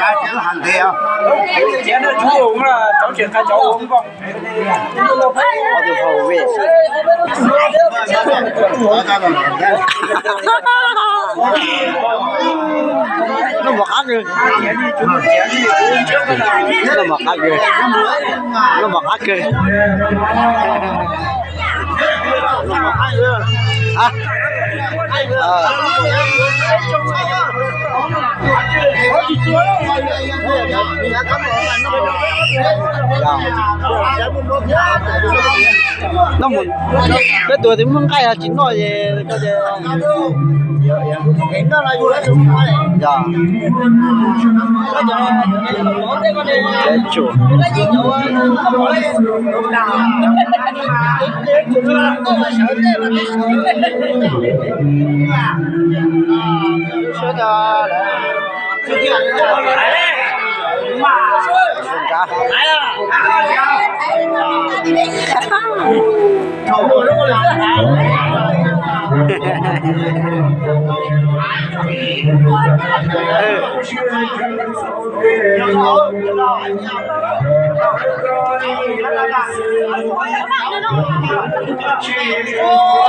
Cov no cov uas cov tseem qha cov uas npog. Noj mov qab kawg. Noj mov qab kawg. Noj mov qab kawg. Noj mus, peb tus twb muaj nqaij tsis noj ces koj ces.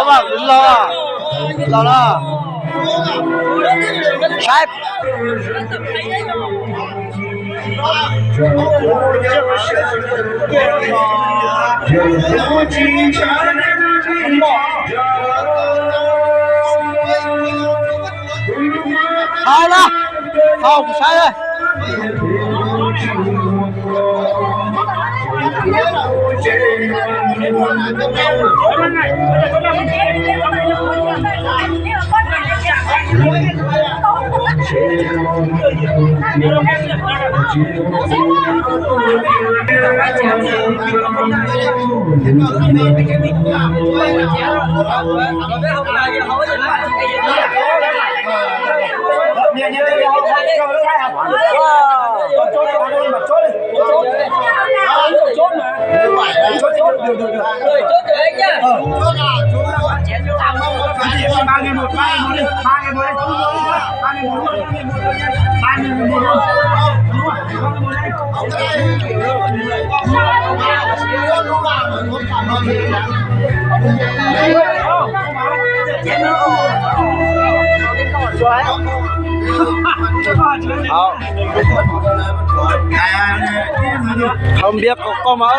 Los, los, los. Saib. Haus na, haus kuv saib na. Haus npias kom koj mas.